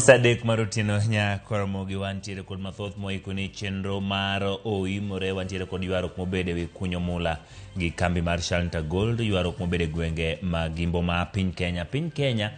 Saa 3 mar otieno nyakoromogi wantiere kod mathoth moiko ni chenro mar oimore wantiere kod ywaruok mobedo ewi kunyo mula gi kambi mar Shanta Gold ywaruok mobedo e gwenge mag Imbo ma piny Kenya. Piny Kenya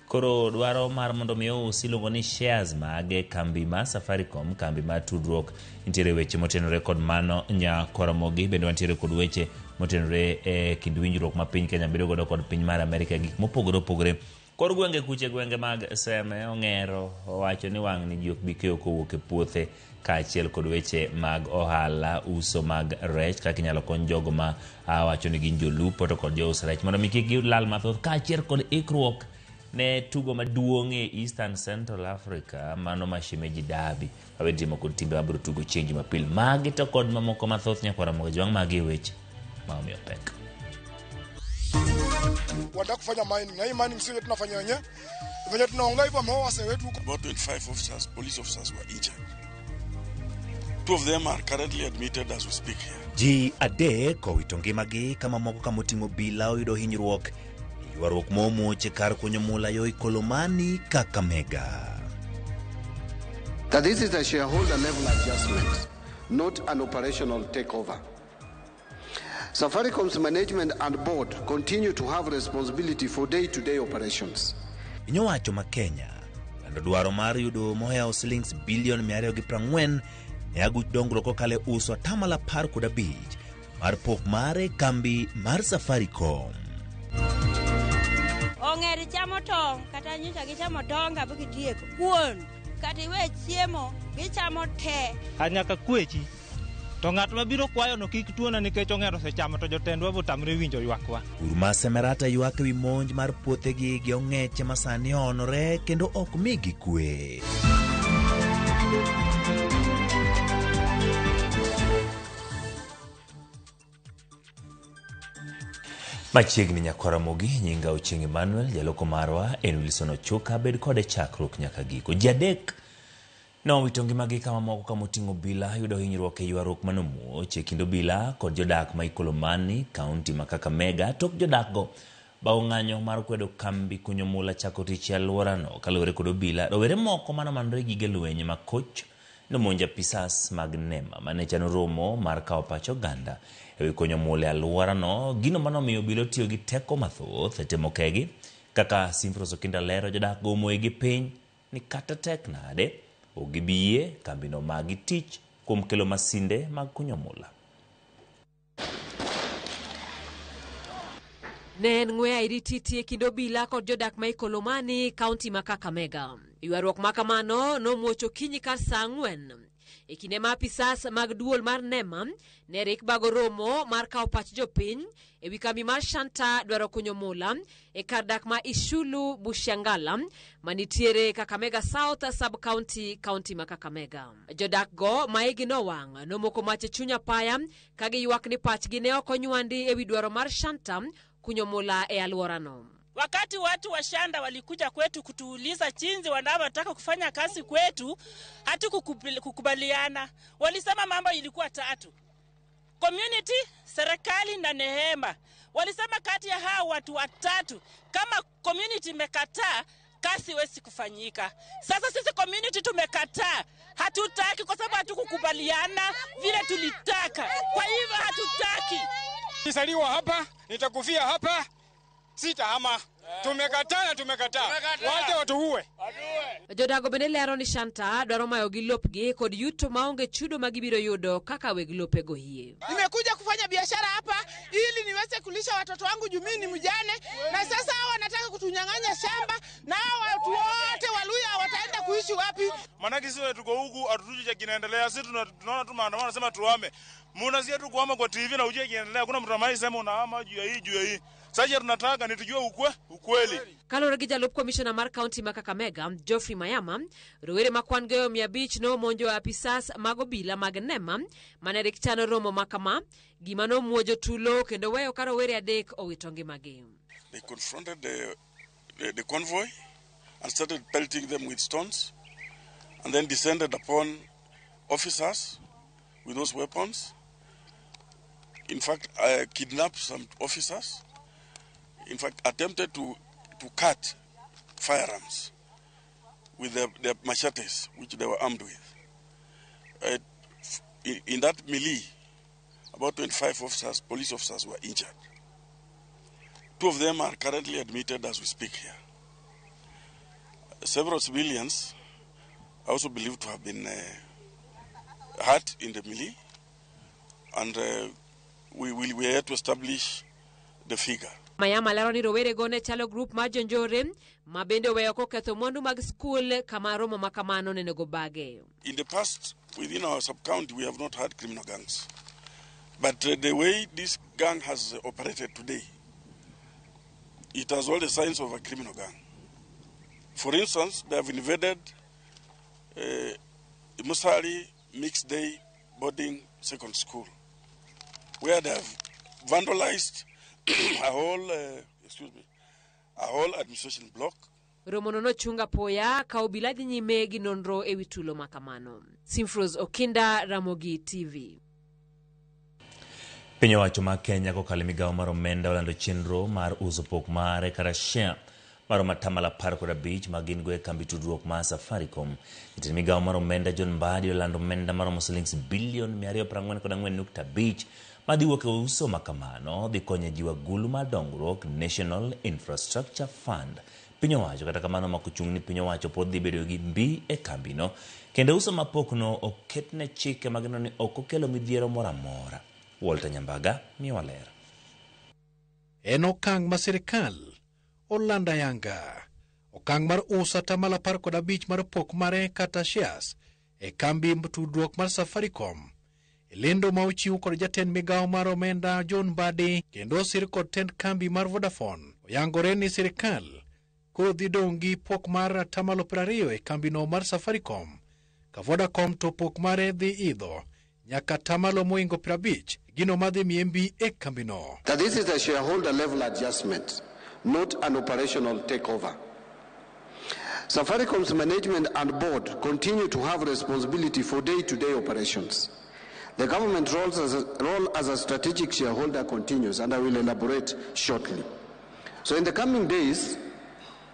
koro dwaro mar mondo mi ousi iluongo ni shares mage kambi mar Safaricom, kambi mar tudruok. Nitiere weche motenore kod mano nyakoromogi bende wantiere kod weche motenore e kind winjruok ma piny Kenya bedo godo kod piny mar Amerika gik mopogore opogore. Kor gwenge kuche gwenge mag Seme Ong'ero owacho ni wang'ni ji ok bi keyo kowuok e puothe kaachiel kod weche mag ohala uso mag rech kaka inyalo kony jogo ma wacho ni gin jolupo to kod jous rech mondo mi kik giyud lal mathoth kaachiel kod ikruok ne tugo maduong' e Eastern Central Africa mano Mashemeji Derby mabende timo kod timbe mabiro tugo chieng' Jumapil. Magi to kod mamoko mathoth nyakwara Ramogi Jwang' magi e weche ma omiyo pek. Wanataka kufanya mining na hii mining sio tunafanya wenyewe, venye tunaongea hivyo wameoa wase wetu huko. About 25 officers, police officers were injured. 2 of them are currently admitted as we speak here. Ji 3 owito ngimagi ka mamoko kamoting'o obila oyudo hinyruok e ywaruok momuoch e kar kunyo mula yo Ikolomani, Kakamega. That this is a shareholder level adjustment, not an operational takeover. Safaricom's management and board continue to have responsibility for day-to-day operations. Piny owacho ma Kenya lando dwaro mar yudo mohewo silings bilion 240 ne aguch dongruok kokalo e uso 15% mar pok mare kambi mar Safaricom. Ong'er chamo tong' kata nyocha gichamo tong' kapok itieko. Kuon kata iwe chiemo gichamo te. A nyaka kwechi. To ng'at mabiro kwayo no kik tuona nikech ong'er osechamo to jotendwa botamre winjo ywakwa. Pur ma Semerata ywak ewi monj mar puothegi gi ong'eche ma sani oonore kendo ok migi kwe. Machiegni nyakwara Ramogi, nyinga Ochieng' Emmanuel, jaloko marwa en Wilson Ochuka, bed kode chakruok nyaka giko. Ji 3 nowito ngimagi kama moko kamoting'o obila yudo hinyruok e ywaruok manomuoch e kind obila kod jodak ma Ikolomani, kaunti ma Kakamega, tok jodakgo bawo ng'anyo mar kwedo kambi kunyo mula chako tich e alworano. Kaluwore kod obila, rowere moko manomanore gige lweny ma koch nomonjo apisas mag NEMA mane chano romo mar kawo pach oganda ewi kunyo mula e alworano, gino manomiyo obila otiyo gi teko mathoth e timo kegi. Kaka Simfros Okinda lero, jodak go omoyegi piny ni kata tek nade ok gibi yie kambino magi tich kuom kelo masinde mag kunyo mula. Ne en ng'we airititi e kind obila kod jodak ma Ikolomani, kaunti ma Kakamega. Ywaruok ma kamano nomuoch okinyi kar saa 4. E kinde ma apisas mag duol mar NEMA ne rik bago romo mar kawo pach jopiny ewi kambi mar Shanta dwaro kunyo mula e kar dak ma Ishulu Bushiangala manitiere Kakamega South Sub-County, kaunti ma Kakamega. Jodak go ma igi nowang' nomoko mach e chuny apaya ka giywak ni pachgi ne ok onywandi ewi dwaro mar Shanta kunyo mula e alworano. Wakati watu wa Shanda walikuja kwetu kutuuliza jinsi wanavyotaka kufanya kazi kwetu, hatukukubaliana. Walisema mambo ilikuwa 3: community, serikali na Neema. Walisema kati ya hao watu 3, kama community imekataa, kazi haiwezi kufanyika. Sasa sisi community tumekataa, hatutaki kwa sababu hatukukubaliana vile tulitaka. Kwa hivyo hatutaki. Nilizaliwa hapa, nitakufia hapa, sitahama. Tumekataa na tumekataa. Waje watuue. Jodago bende lero ni Shanta dwaro mayogi lopgi kod yuto maonge chudo ma gibiro yudo kaka weg lopego hie. Nimekuja kufanya biashara hapa ili niweze kulisha watoto wangu juu mimi ni mjane, na sasa hawa wanataka kutunyang'anya shamba, na hawa watu wote Waluya wataenda kuishi wapi? Maanake sisi tuko huku hatujui cha kinaendelea. Sisi tunaona tu maandamano, nasema tuame. Mnasikia tu kuhama kwa TV na ujue kinaendelea. Kuna mtu ambaye sema unahama juu ya hii, juu ya hii. Sasa tunataka ni tujue ukweli. Kaluwore gi jalup komishona mar kaunti ma Kakamega, Geoffrey Mayama, rowere ma kwan goyo 500 nomonjo apisas mag obila mag NEMA mane rik chano romo ma kama, gima nomuojo tulo kendo weyo ka rowere 3 owito ngimagi. They confronted the convoy and started pelting them with stones, and then descended upon officers with those weapons. In fact, I kidnapped some officers. In fact, attempted to cut firearms with their machetes, which they were armed with. In that melee, about 25 officers, police officers, were injured. 2 of them are currently admitted as we speak here. Several civilians are also believed to have been hurt in the melee, and we are here to establish the figure. Mayama lero ni rowerego ne chalo grup mar jonjore ma bende oweyo koketho mwandu mag skul kama romo ma kamano nonego bage. In the past, within our sub-county, we have not had criminal gangs. But the way this gang has operated today, it has all the signs of a criminal gang. For instance, they have invaded Musali Mixed Day Boarding Second School, where they have vandalized a whole administration block. Romono nochunga poya ka obila dhi nyime gi nonro ewi tulo makamano. Simfros Okinda, Ramogi TV. Piny owacho ma Kenya kokalo e migawo mar omenda olando chenro mar uso pok mare kata share maromo atamalo 15 ma gin go e kambi tudruok mar Safaricom. Jatend migawo mar omenda John Mbadi olando omenda maromo silings bilion 244.5 madhi wuok e uso makamano dhi konyo e jiwo agulu mar dongruok National Infrastructure Fund. Piny owacho kata kamano mako chung' ni piny owacho pod dhi bedo gi mbi e kambino kendo uso ma pokno oketne chike magineno ni ok okelo midhiero moro amora. Walter Nyambaga miyowa ler. En okang' ma sirikal olando ayanga. Okang' mar uso atamalo 15 mar pok mare kata shares e kambi tudruok mar Safaricom. E lendo ma ochiw kod jatend migawo mar omenda John Mbadi kendo osir kod tend kambi mar Vodafone, oyangore ni sirikal koro dhi dong' gi pok mar atamalo 20 e kambino mar Safaricom, ka Vodacom to pok mare dhi idho nyaka atamalo moingo 50, gino madhi miye mbi e kambino. That this is a shareholder level adjustment, not an operational takeover. Safaricom's management and board continue to have responsibility for day-to-day operations. The government role as a strategic shareholder continues, and I will elaborate shortly. So in the coming days,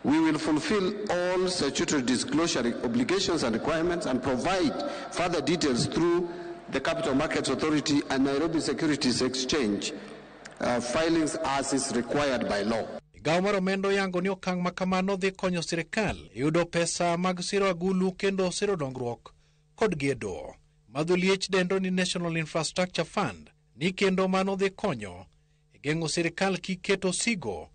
we will fulfill all statutory disclosure obligations and requirements and provide further details through the Capital Markets Authority and Nairobi Securities Exchange filings as is required by law. Migawo mar omenda oyango ni okang' ma kamano dhi konyo sirikal e yudo pesa mag siro agulu kendo siro dongruok kod gedo. Madho liech dendo ni National Infrastructure Fund ni kendo mano dhi konyo e geng'o sirikal kik keto sigo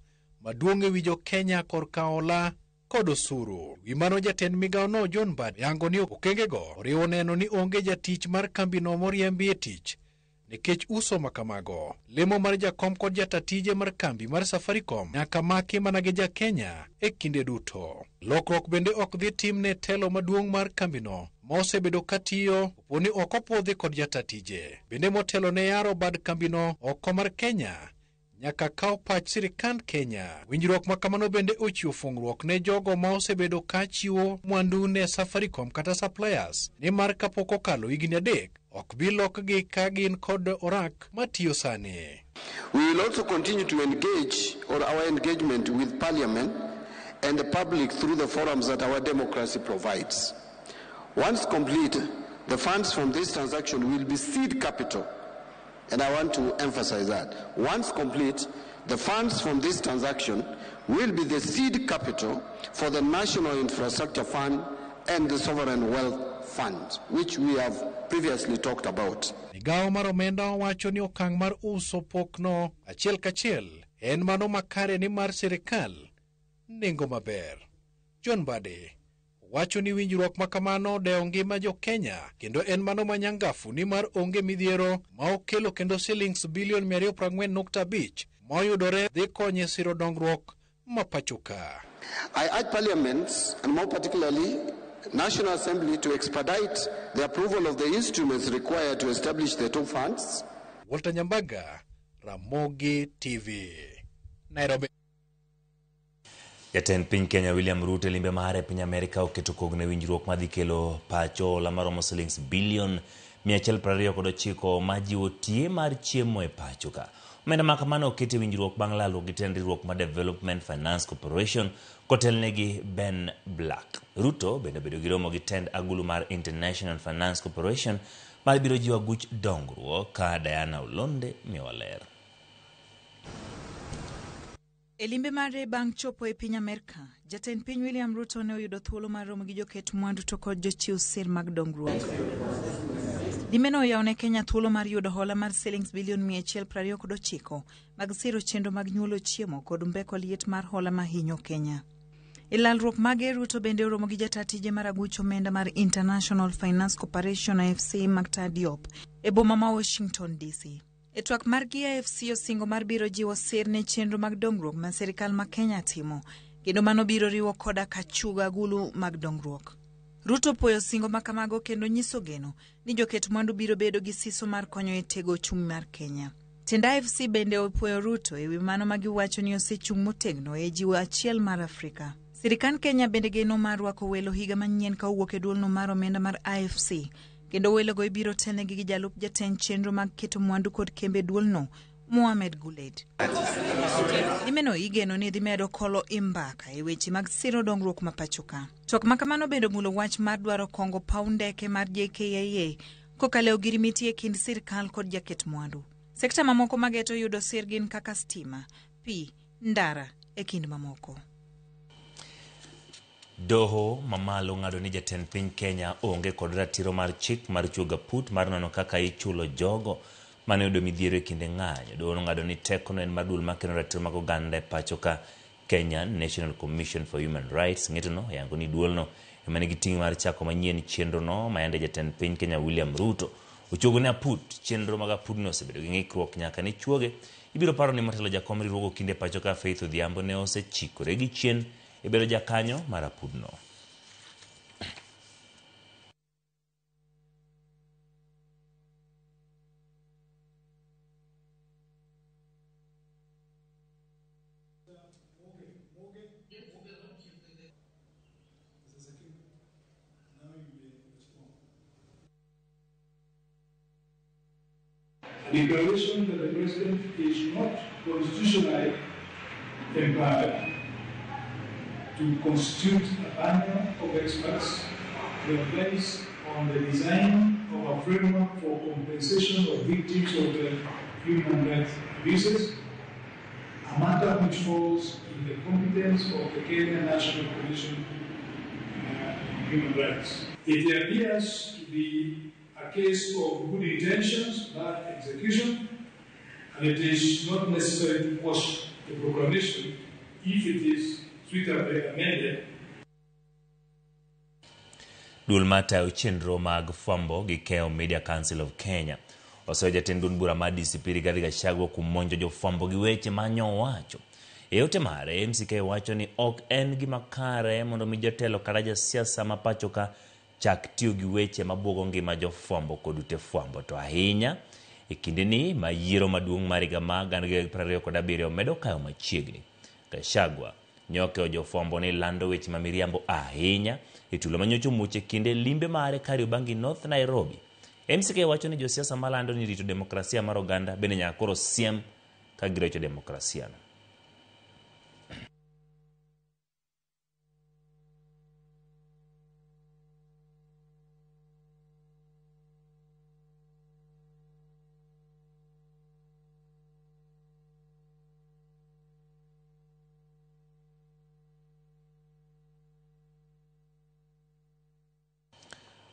maduong' e wi jo Kenya korka hola kod osuru. Wi mano jatend migawono John Mbadi yango ni okengego oriwo neno ni onge jatich mar kambino moriembi e tich nikech uso makamago. Lemo mar jakom kod jatatije mar kambi mar Safaricom nyaka maki mana gi ja Kenya e kinde duto. Lokruok bende ok dhi tim ne telo maduong' mar kambino ma osebedo katiyo opo ni ok opuodhi kod jatatije. Bende motelo ne yaro bad kambino oko mar Kenya nyaka kaw pach sirikand Kenya. Winjruok ma kamano bende ochiwo fungruok ne jogo ma osebedo ka chiwo mwandu ne Safaricom kata suppliers nimar kapok okalo higni 3 ok bi lokgi ka gin kod orak matiyo sani. We will also continue to engage or our engagement with Parliament and the public through the forums that our democracy provides. Once complete, the funds from this transaction will be seed capital. And I want to emphasize that. Once complete, the funds from this transaction will be the seed capital for the National Infrastructure Fund and the Sovereign Wealth Fund, which we have previously talked about. Migawo mar omenda owacho ni okang' mar uso pokno achiel kachiel en mano makare ni mar sirikal nengo maber. John Mbadi wacho ni winjruok ma kamano dewo ngima jo Kenya kendo en mano manyangafu nimar onge midhiero ma okelo kendo silings bilion 244.5 ma oyudore dhi konye siro dongruok ma pacho ka. I urge Parliament and more particularly National Assembly to expedite the approval of the instruments required to establish the two funds. Walter Nyambaga, Ramogi TV, Nairobi. Jatend piny Kenya William Ruto e limbe mare e piny Amerka oketo kogno e winjruok madhi kelo pacho hola maromo silings bilion 129 majiwo tie mar chiemo e pacho ka. Omenda ma kamano oket e winjruok bang' lalruok gi tend riwruok mar Development Finance Corporation kotelnegi Ben Black. Ruto bende obedo gi romo gi tend agulu mar International Finance Corporation mar biro jiwo aguch dongruok ka Diana Olonde miyowa ler. E limbe mare bang' chopo e piny Amerka, jatend piny William Ruto ne oyudo thuolo mar romo gi joket mwandu to kod jochiw sir mag dongruok. Limbeno oyawo ne Kenya thuolo mar yudo hola mar silings bilion 129 mag siro chenro mag nyuolo chiemo kod mbeko liet mar hola mahinyo Kenya. E lalruok mage, Ruto bende oromo gi jata tije mar aguch omenda mar International Finance Corporation IFC Makhtar Diop e boma ma Washington DC. E twak margi, IFC osingo mar biro jiwo sir ne chenro mag dongruok ma sirikal ma Kenya timo, kendo mano biro riwo koda ka chugo agulu mag dongruok. Ruto puoyo singo ma kamago kendo nyiso geno ni joket mwandu biro bedo gi siso mar konyo e tego ochumi mar Kenya. Tend IFC bende opuoyo Ruto ewi mano ma giwacho ni osechung' motegno e jiwo achiel mar Afrika. Sirikand Kenya bende geno mar rwako welo higa manyien ka owuok e duolno mar omenda mar IFC, kendo welogo ibiro telnegi gi jalup jatend chenro mag keto mwandu kod kembe duolno, Mohamed Guled. Limeno igeno ni dhi medo kolo i mbaka e weche mag siro dongruok ma pacho ka. Twak ma kamano bende omulo wach mar dwaro kongo paw ndeke mar JKIA kokalo e ogirimiti e kind sirkal kod jaket mwandu. Sekta mamoko mageto yudo sir gin kaka stima, pi, ndara e kind mamoko. Doho mamalo ng'ado ni jatend piny Kenya onge kod ratiro mar chik mar chuogo aput mar nono kaka ichulo jogo mane oyudo midhiero e kinde ng'anyo. Doho nong'ado ni tekono en mar duol makeno ratiro mag oganda e pacho ka Kenya National Commission for Human Rights. Ng'etono oyango ni duolno ema nigi ting' mar chako manyien chenrono ma yande jatend piny Kenya William Ruto ochuogo ne aput. Chenro mag apudno osebedo gi ng'ikruok nyaka ne chuoge. Ibiro paro ni motelo jakom riwruog okinde e pacho ka Faith Odhiambo ne osechikore gi chien e bedo jakanyo mar apudno. Declaration that the President is not constitutionally empowered to constitute a panel of experts to advise on the design of a framework for compensation of victims of the human rights abuses, a matter which falls in the competence of the Kenya National Commission on Human Rights. It appears to be a case of good intentions, bad execution, and it is not necessary to quash the proclamation if it is suitably amended. Duol matayo chenro mag fwambo gi keyo Media Council of Kenya oseyo jatend duond bura mar DCP Rigathi Gachagua kuom monjo jofwambo gi weche ma nyowacho. E ote mare, MCK wacho ni ok en gima kare mondo mi jotelo kata jasiasa ma pacho ka chak tiyo gi weche mabuogo ngima jofwambo kod ute fwambo, to ahinya e kindeni ma yiero maduong' mar higa mar 2027 medo kayo machiegni. Gachagua nyokewo jofwambo ni lando weche ma miriambo ahinya e tulo manyocha omuoch e kinde limbe mare Kariobangi North Nairobi. MCK wacho ni josiasa malando ni rito demokrasia mar oganda bende nyaka koro siem ka girocho demokrasia no.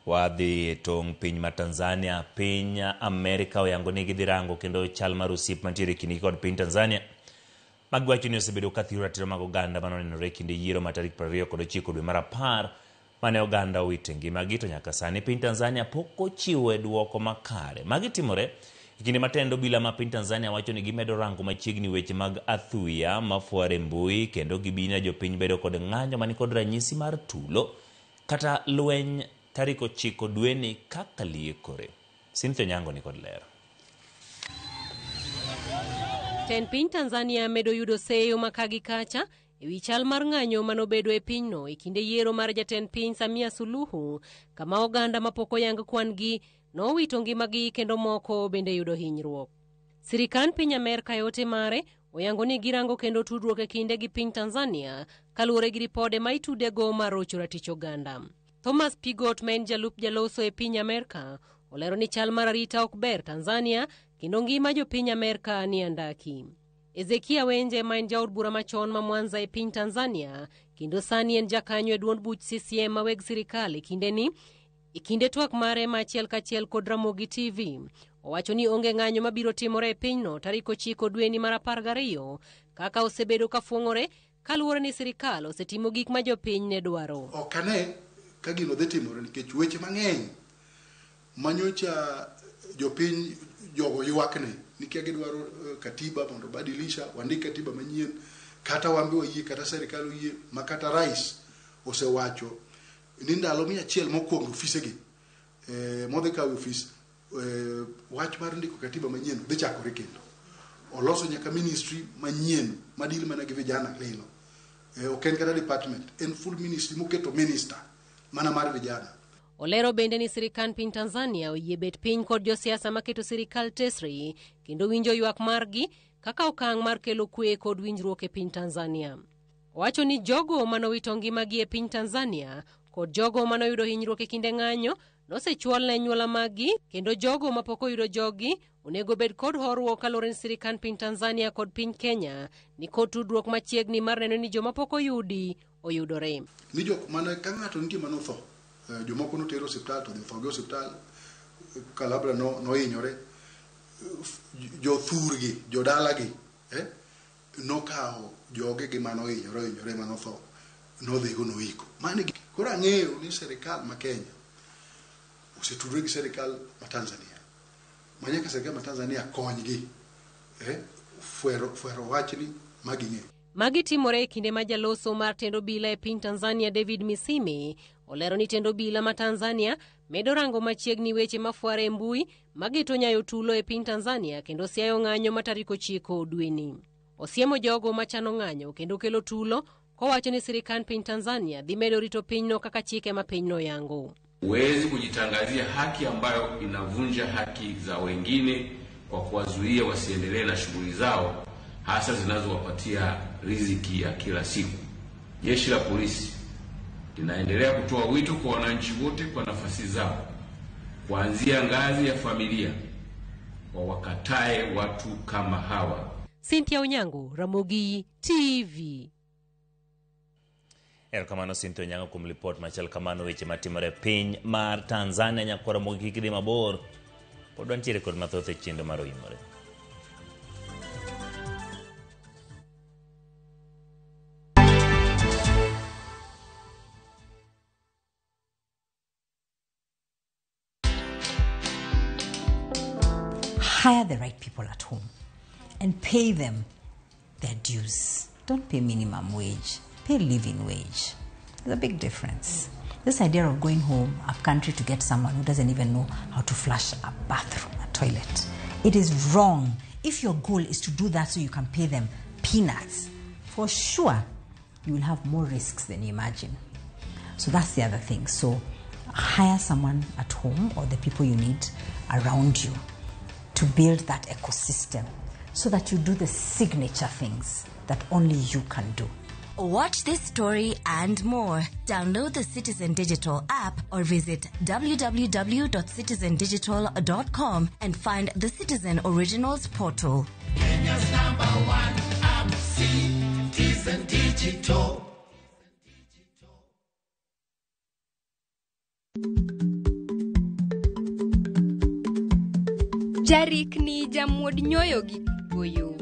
Wadhi e tong' piny ma Tanzania. Piny Amerika oyango ni gidhi rango kendo chal mar osiep mantiere e kindgi kod piny Tanzania. Magiwacho ni osebedo ka thiro ratiro mag oganda manonenore e kinde yiero ma tarik 29 dwe mar 10 mane oganda owito ngimagi, to nyaka sani piny Tanzania pok ochiwo dwoko makare. Magi timore e kinde ma tend obila ma piny Tanzania wacho ni gimedo rango machiegni weche mag athuya mafuare mbui kendo gibina jopiny bedo kod ng'anyo mani kod ranyisi mar tulo kata lweny tarik 9 dweni kaka liekore. Cynthia Onyango ni kod ler. Tend piny Tanzania medo yudo seyo ma ka gi kacha ewi chal mar ng'anyo manobedo e pinyno e kinde yiero mar jatend piny Samia Suluhu, kama oganda mapok oyang kwan-gi nowito ngimagi kendo moko bende yudo hinyruok. Sirikand piny Amerka e ote mare oyango ni girango kendo tudruok e kinde gi piny Tanzania kaluwore gi ripode ma itudego mar rocho ratich oganda. Thomas Pigot ma en jalup jaloso e piny Amerka olero ni chal mar arita ok ber Tanzania kendo ngima jopiny Amerka ni andaki. Ezekia Wenje ma en jaod bura machon ma Mwanza e piny Tanzania kendo sani en jakanyo e duond buch CCM ma weg sirikal e kindeni e kinde twak mare ma achiel kachiel kod Ramogi TV owacho ni onge ng'anyo mabiro timore e pinyno tarik 9 dweni mar 12 kaka osebedo ka fuong'ore kaluwore ni sirikal osetimo gik ma jopiny ne dwaro. Ok ane ka gino dhi timore nikech weche mang'eny manyocha jopiny jogo ywakne nikia gidwaro katiba mondo badilisha wandik katiba manyien kata wambe wayie kata serikal oyie ma kata rais osewacho ni ndalo 100 mokwongo ofisegi modhi kawo ofis wach mar ndiko katiba manyien dhi chakore kendo. Oloso nyaka ministry manyien madil mana gi vijana lilo. Ok en kata department, en full ministry moketo minister mana mar vijana. Olero bende ni sirikand piny Tanzania oyie bet piny kod josiasa maketo sirikal tesre kendo winjo ywak margi kaka okang' mar kelo kwe kod winjruok e piny Tanzania. Owacho ni jogo manowito ngimagi e piny Tanzania kod jogo manoyudo hinyruok e kinde ng'anyo nosechwal ne anyuola maggi kendo jogo mapok oyudo joggi onego bed kod horuok kaluwore ni sirikand piny Tanzania kod piny Kenya ni kod tudruok machiegni mar neno ni joma pok oyudi oyudore. Ni jok mane ka ng'ato nitie manotho, jomoko noter osiptal to dhi otho gi osiptal, kalabra nohinyore, jothurgi, jodalagi, nokawo jogegi manohinyore manotho, nodhigo noiko. Mano koro ang'eyo ni sirikal ma Kenya osetudore gi sirikal ma Tanzania. Ma nyaka sirikal ma Tanzania konygi fwero wachni ma ging'eyo. Magi timore e kinde ma jaloso mar tend obila e piny Tanzania David Misime olero ni tend obila ma Tanzania medo rango machiegni weche mafware e mbui mageto nyayo tulo e piny Tanzania kendo siayo ng'anyo ma tarik 9 dweni. Osiemo jogo machano ng'anyo kendo kelo tulo kowacho ni sirikand piny Tanzania dhi medo rito pinyno kaka chike ma pinyno yango. Huwezi kujitangazia haki ambayo inavunja haki za wengine kwa kuwazuia wasiendelee na shughuli zao hasa zinazowapatia riziki ya kila siku. Jeshi la polisi linaendelea kutoa wito kwa wananchi wote kwa nafasi zao kuanzia ngazi ya familia wawakatae watu kama hawa. Cynthia Onyango, Ramogi TV. Erokamano Cynthia Onyango kuom lipot machal kamano weche matimore piny mar Tanzania nyaka Ramogi kik dhi mabor. Pod wantiere kod mathoth e chenro mar Oimore. Hire the right people at home and pay them their dues. Don't pay minimum wage, pay living wage. There's a big difference. This idea of going home up country to get someone who doesn't even know how to flush a bathroom, a toilet, it is wrong. If your goal is to do that so you can pay them peanuts, for sure you will have more risks than you imagine. So that's the other thing. So hire someone at home or the people you need around you to build that ecosystem so that you do the signature things that only you can do. Watch this story and more. Download the Citizen Digital app or visit www.citizendigital.com and find the Citizen Originals portal. Kenya's #1 app, Citizen Digital. Jarikni jamuod nyoyo gi goyo.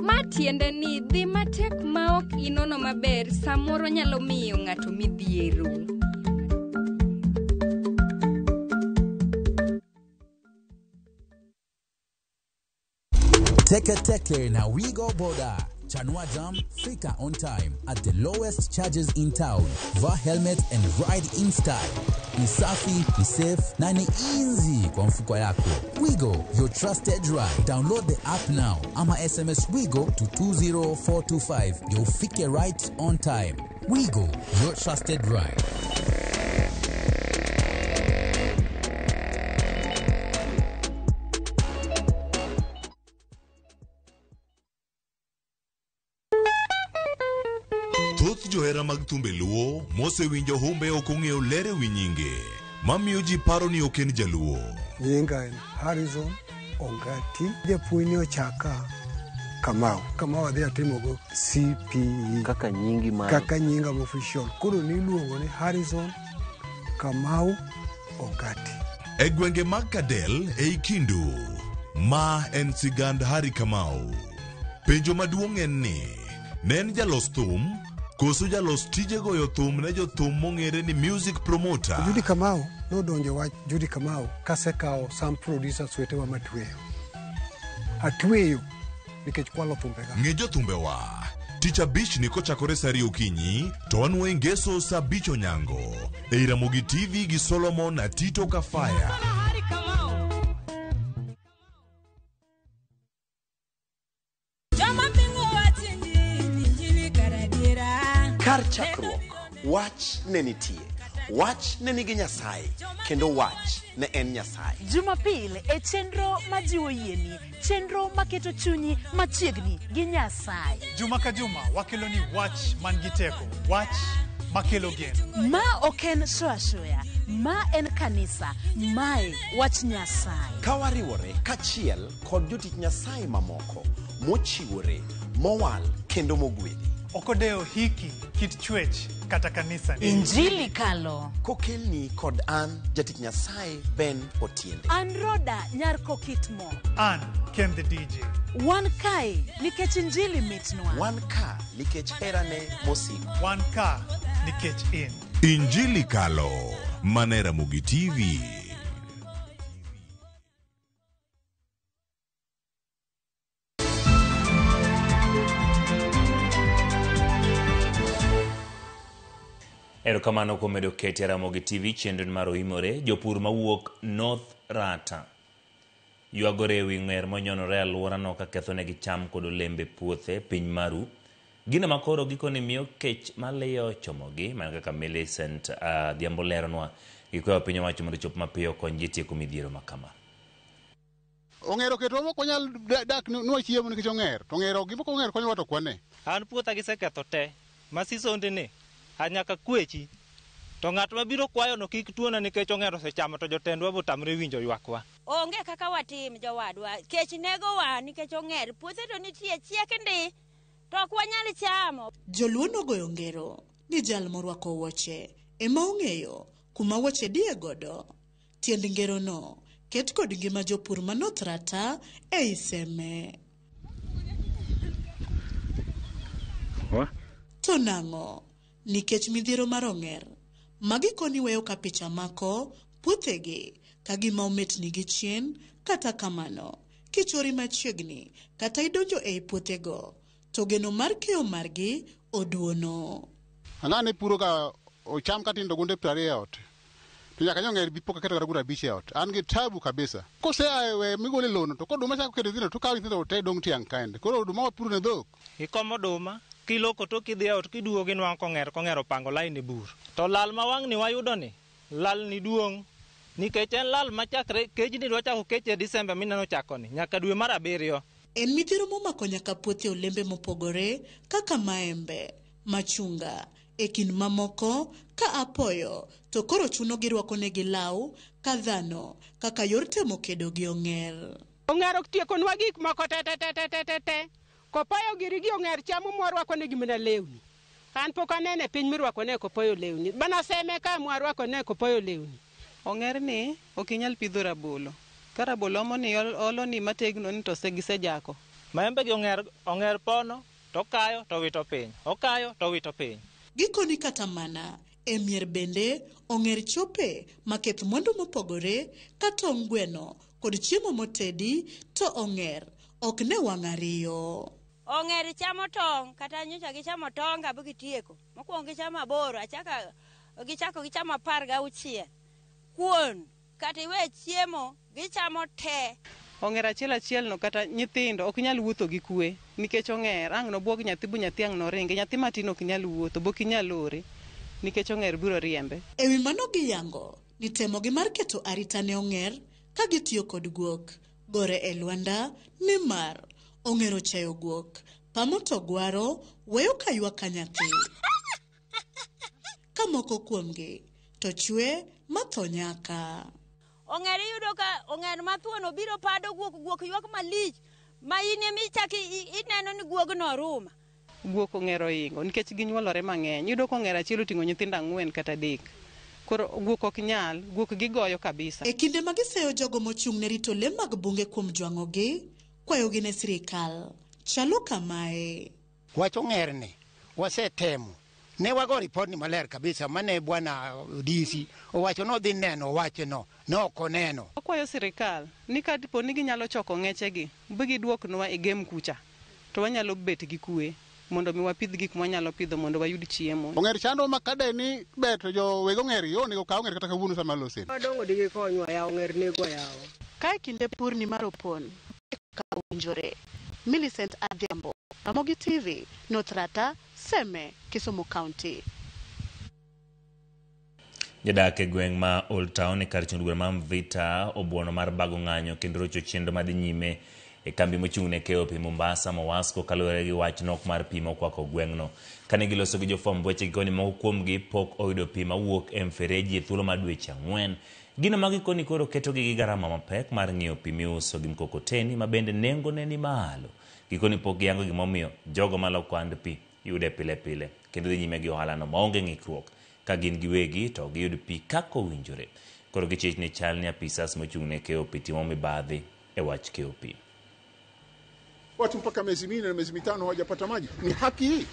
Ma tiende ni dhi matek ma ok inono maber samoro nyalo miyo ng'ato midhiero. Teke Teke na Wigo Boda. Chanua Jam, fika on time at the lowest charges in town. Va helmet and ride in style. Ni safi, ni safe na ni easy kwa mfuko yako. Wigo, your trusted ride. Download the app now ama SMS Wigo to 20425 ndio ufike right on time. Wigo, your trusted ride. Thoth johera mag thumbe luo mosewinjo humbe ok ong'eyo ler e wi nyinge mamiyo ji paro ni ok en jaluo. Nyinga en Harrison Ongati. Japuonj ne ochaka Kamau. Kamau adhi atimogo CPE. Kaka nyingi mar Kaka nyinga official. Koro niluongo ni Harrison Kamau Ongati. E gwenge mag Kadel ei Kindu, ma en sigand Harry Kamau. Penjo maduong' en ni, ne en jalos thum koso jalos tije goyo thum ne jothum mong'ere ni music promoter? Judy Kamau nodonjo wach Judy Kamau kasekawo some producers wetewa matweyo. Atweyo nikech kwalo thumbega. Ng'e jothumbewa. Tich abich ni kochakore saa ariyo okinyi to wanwoe ngeso saa abich onyango ei Ramogi TV gi Solomon Atito Kafaya. Joma pingo wach injili, injili kar adiera. Kar chakruok, wach ne nitie. Wach ne nigi Nyasaye, kendo wach ne en Nyasaye. Jumapil e chenro majiwo yieni, chenro maketo chunyi machiegni gi Nyasaye. Juma ka juma wakelo ni wach man gi teko, wach makelo geno. Ma ok en shoya shoya, ma en kanisa, mae wach Nyasaye. Ka wariwore kachiel kod jotich Nyasaye mamoko mochiwore, mowal kendo mogwedhi. Ok odewo hiki, kit chwech kata kanisa ni. Injili kalo. Kokelni kod an jatich Nyasaye Ben Otiende. An Roda nyar Kokitmo. An Ken the DJ. Wan kae nikech injili mitnwa. Wan ka nikech herane mosiko. Wan ka nikech in. Injili Kalo, mana e Ramogi TV. Erokamano kuom medo kete Ramogi TV chenro mar oimore. Jopur mawuok North Rata ywagore ewi ng'er monyonore e alworano ka kethonegi cham kod olembe puothe piny maru. Gino makoro gikone miyo kech maliyo chomogi mana kaka Millicent Adhiambo leronwa. Gikwayo piny owacho mondo ochop mapiyo okony ji tieko midhiero ma kama. Ong'er oketo ok wanyal dak nwa chiemo nikech ong'er. To ong'er gima ong'er konyowa to kwane. An puotha giseketho te, ma sisonde ni, a nyaka kwechi. To ng'at mabiro kwayo no kik tuona nikech ong'er osechamo to jotendwa botamre winjo ywakwa. Onge kaka watim jowadwa, kech negowa nikech ong'er. Puothe to nitie chiek ndi, to ok wanyal chamo. Joluo nogoyo ngero ni jal morwako wuoche ema ong'eyo kuma wuoche diye godo. Tiend ngerono ket kod ngima jopur ma North Rata ei Seme. To nang'o? Nikech midhiero mar ong'er, magi koni weyo ka picha mako puothegi ka gima ometni gi chien. Kata kamano, kichori machiegni kata idonjo ei puothego, to geno mar keyo margi oduono. Ang'ane puro ka ocham katindo gunde 20 e ot. To nyaka nyong'er bi pok aketo kata gura 5 e ot. An gi tabu kabisa. Kosea e we migole lono to koduma chako keto nyithindo to kawo nyithindo te dong' tiang' kende. Koro oduma wapuro ne dhok. Ikomo oduma, kiloko to kidhi e ot kiduogo inwang'o kong'er opango lain e bur. To lal ma wang'ni wayudo ni, lal ni duong'. Nikech en lal machakre kejni dwa chako kech e Disemba mineno chakoni, nyaka dwe mar 7. En midhiero momako nyaka puothe olembe mopogore kaka maembe, machunga, e kind mamoko ka apoyo to koro chuno girwakonegi law ka dhano kaka yor temo kedo gi ong'er. Ong'er ok tiekonwa gik moko te te te te te te te. Kopoyo giri gi ong'er chamo mwarwakonegi mana lewni. An pok anene piny mirwakone kopoyo lewni. Bana Seme ka mwarwakone kopoyo lewni. Ong'er ni ok inyal pidho rabolo. Ka rabolo omo ni olo ni mategno ni to gisejako. Maembe gi ong'er pono to kayo to wito piny. Okayo to wito piny. Gikoni kata mana e mier bende ong'er chope maketh mwandu mopogore ka tong' gweno kod chiemo motedi to ong'er ok ne wang' ariyo. Ong'er chamo tong' kata nyocha gichamo tong' abe gitieko. Mokwongo gichamo 8, achaka gichako gichamo 16. kuon kata iwe chiemo gichamo te. Ong'er achiel achiel no kata nyithindo ok nyal wuotho gi kwe nikech ong'er ang' nobuog nyathi bu nyathi ang' noringi, nyathi matin ok nyal wuotho bok inyal ore nikech ong'er biro riembe. Ewi mano giyango ni temogi mar keto arita ne ong'er ka gitiyo kod guok gore e lwanda nimar ong'er ochayo guok pamo to gwaro weyo ka ywak ka nyathi. Ka moko kuomgi to chwe matho nyaka. Ong'er iyudo ka ong'er mathuon obiro pado guok, guok ywak malich ma in ema ichako ineno ni guogno ruma. Guok ong'er ohingo nikech ginyuolore mang'eny. Iyudo ka ong'er achiel oting'o nyithindo 4 kata 3. Koro guok ok nyal, guok gigoyo kabisa. E kinde ma giseyo jogo mochung' ne rito le mag bunge kuom jwang'ogi, kwayogi ne sirikal chalo kamae. Wach ong'erni wasetemo. Ne wago ripot ni maler kabisa mane bwana DC owacho nodhi neno wachno, ne ok oneno. Wakwayo sirikal ni ka dipo ni ginyalo choko ng'echegi bi giduoknwa e game kucha to wanyalo bet gi kwe mondo mi wapidh gik mwanyalo pidho mondo wayud chiemo. Ong'er chando ma kade ni ber to jo weg ong'er yo onego kaw ong'er kata kawuono sama loseni. Wadongo digi konywa yawo ong'er nego yawo. Ka e kinde purni mar opon ka owinjore. Millicent Adhiambo, Ramogi TV, North Rata, Seme, Kisumu County. Jadak e gweng' ma Old Town e kar chung' bura ma Mvita obuono mar bago ng'anyo kendo rocho chenro madhi nyime e kambi mochung' ne keyo pi Mombasa Mowasco kaluwore gi wach nok mar pi mokwako gweng'no. Kane giloso gi jofwamb weche gikoni moko kuomgi pok oyudo pi mawuok e mfereji e thuolo mar dweche 4. Gino ma gikoni koro ketogi gi garama mapek mar ng'iewo pi miuso gi mkokoteni ma bende nengone ni malo. Gikoni pok giyango gimomiyo jogo maloko and pi yude pile pile kendo dhi nyime gi ohalano maonge ng'ikruok ka gin giwegi to giyud pi kaka owinjore. Koro gichich ni chal ni apisas mochung' ne keyo pi timo mibadhi e wach keyo pi. Watu mpaka miezi 4 na miezi 5 hawajapata maji. Ni haki hii?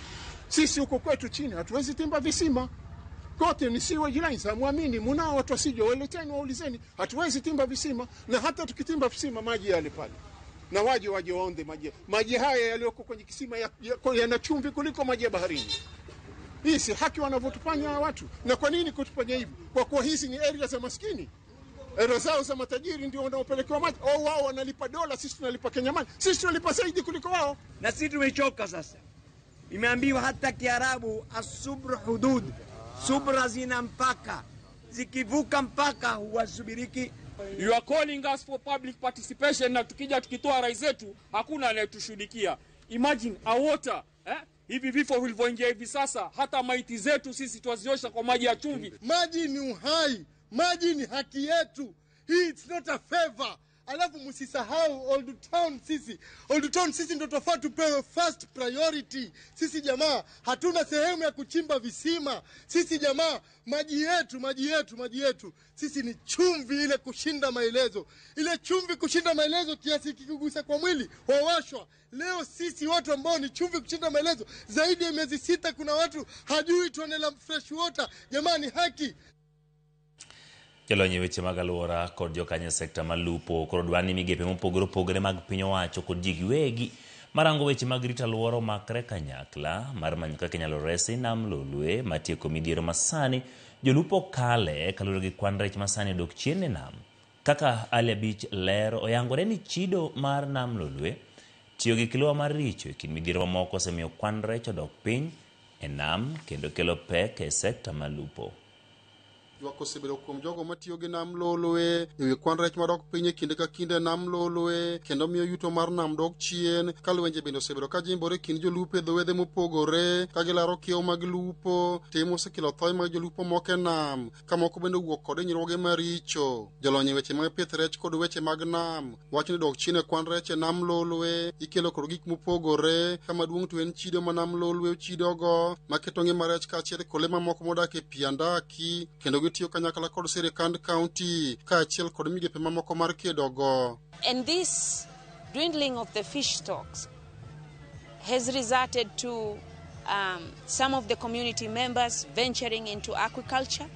Sisi huko kwetu chini hatuwezi timba visima. Kote ni sewage lines, hamwamini, mnao watu wasije waleteni waulizeni, hatuwezi timba visima, na hata tukitimba visima maji yale pale. Na waje waonde maji. Maji haya yaliyoko kwenye kisima yana chumvi kuliko maji ya baharini. Hii si haki wanavyotufanya watu. Na kwa nini kutufanya hivi? Kwa kuwa hizi ni area za maskini. Area zao za matajiri ndio wanaopelekewa maji. Au wao wanalipa dola, sisi tunalipa Kenya money. Sisi tunalipa zaidi kuliko wao. Na sisi tumechoka sasa. Imeambiwa hata Kiarabu asubru hudud. Subra zina mpaka. Zikivuka mpaka huwasubiriki. You are calling us for public participation na tukija tukitoa rai zetu hakuna anayetushuhudikia. Imagine a water, Hivi vifo vilivyoingia hivi sasa, hata maiti zetu sisi twaziosha kwa maji ya chumvi. Maji ni uhai, maji ni haki yetu. Hii it's not a favor. Alafu msisahau Old Town sisi. Old Town sisi ndio tofauti tupewe first priority. Sisi jamaa hatuna sehemu ya kuchimba visima. Sisi jamaa maji yetu, maji yetu, maji yetu. Sisi ni chumvi ile kushinda maelezo. Ile chumvi kushinda maelezo kiasi kikigusa kwa mwili wawashwa. Leo sisi watu ambao ni chumvi kushinda maelezo zaidi ya miezi 6 kuna watu hajui tone la fresh water. Jamani haki. Jolony e weche mag alwora kod jokanyo sekta malupo koro dwaro ni migepe mopogore opogore mag piny owacho kod ji giwegi marango weche mag rito alwora omakre kanyakla mar manyo kaka inyalo resi nam Lolwe matieko midhiero masani jolupo kale kaluwore gi kwan rech masani odok chien e nam. Kaka Ali Abich ler oyangore ni chido mar nam Lolwe tiyo gi kilowa mar richo e kind midhiero mamoko osemiyo kwan rech odok piny e nam kendo kelo pek e sekta malupo. Ywak osebedo kuom jogo matiyo gi nam Lolwe ewi kwan rech madok piny e kinde ka kinde nam Lolwe kendo miyo yuto mar nam dok chien ka lwenje bende osebedo ka jimbore e kind jolupo e dho wedhe mopogore ka gilaro kiewo mag lupo tim osekelo thoe mag jolupo moko e nam ka moko bende owuok kod hinyruoge maricho. Jolony e weche mag pith rech kod weche mag nam wacho ni dok chien e kwan rech e nam Lolwe ikelo kod gik mopogore ka maduong' to en chido ma nam Lolwe ochidogo maketo ngima rech kaachiel kod le mamoko modak e pi andaki kendo tiyo kanyakla kod sirikand county kaachiel kod migepe mamoko mar kedogo. And this dwindling of the fish stocks has resulted to some of the community members venturing into aquaculture,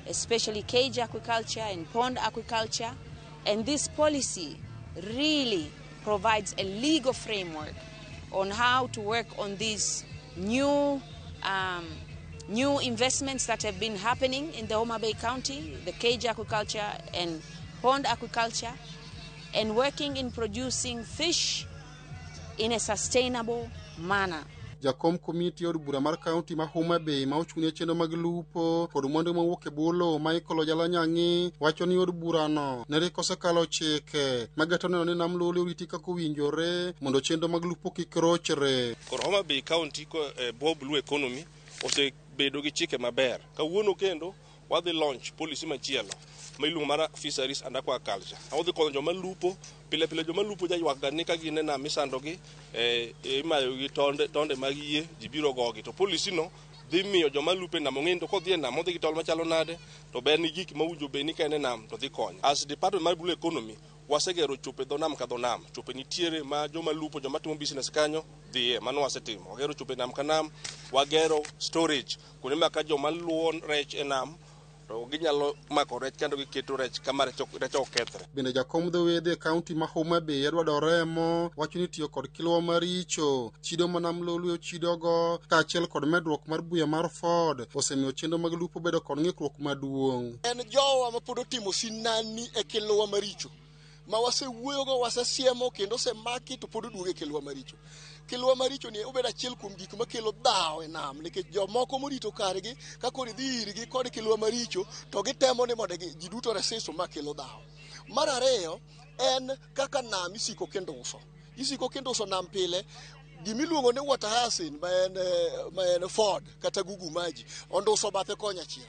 especially cage aquaculture and pond aquaculture. And this policy really provides a legal framework on how to work on these new new investments that have been happening in the Homa Bay County, the cage aquaculture and pond aquaculture, and working in producing fish in a sustainable manner. Jakom komiti od bura mar kaunti ma Homa Bay ma ochung'ne chenro mag lupo kod mwandu mawuok e bwo lowo Michael Ojala Nyang'i wacho ni od burano ne rik osekalo chike mageto neno ni nam Lolwe oriti kaka owinjore mondo chenro mag lupo kik rochre. Koro Homa Bay County bwo Blue Economy osebedo gi chike maber. Kawuono kendo wadhi launch policy machielo ma iluongo mar Fisheries and Aquaculture. Odhi konyo joma lupo pile pile. Joma lupo jaywak ga ni ka gin e nam isandogi, imayo gi tonde mag yie, ji biro gogi. To policy no dhi miyo joma lupo e nam ong'e ni to kodhi e nam odhi gi tol machalo nade, to ber ni gik mowinjo bed ni ka en e nam to dhi konyo. As department mar Blue Economy, wasegero chope dho nam ka dho nam. Chope nitiere ma joma lupo, joma timo business kanyo dhiye. Mano wasetimo. Wagero chope nam ka nam, wagero storage kuonde ma ka joma luwo rech e nam to ginyalo mako rech kendo giketo rech kama rech ok kethre. Bende jakom dho wedhe e kaunti ma Homa Bay Edward Oremo wacho ni tiyo kod kilwa maricho, chido ma nam Lolwe ochidogo kaachiel kod medruok mar buya mar Ford osemiyo chenro mag lupo bedo kod ng'ikruok maduong'. En jowa ma pod otimo sinani e kilwa maricho ma wasewuoyogo, wasesiemo kendo osemaki to pod oduogo e kilwa maricho. Kilwa maricho ni obedo achiel kuom gik makelo dhawo e nam, nikech jomoko morito kargi ka koro idhi irgi kod kilwa maricho to gitemo ni mondo ji duto resist ma kelo dhawo. Mar ariyo en kaka nam isiko kendo uso. Isiko kendo uso nam pile. Gimiluongo ni water hyacinth ma en Ford kata gugu maji onduso bathe konya achiel.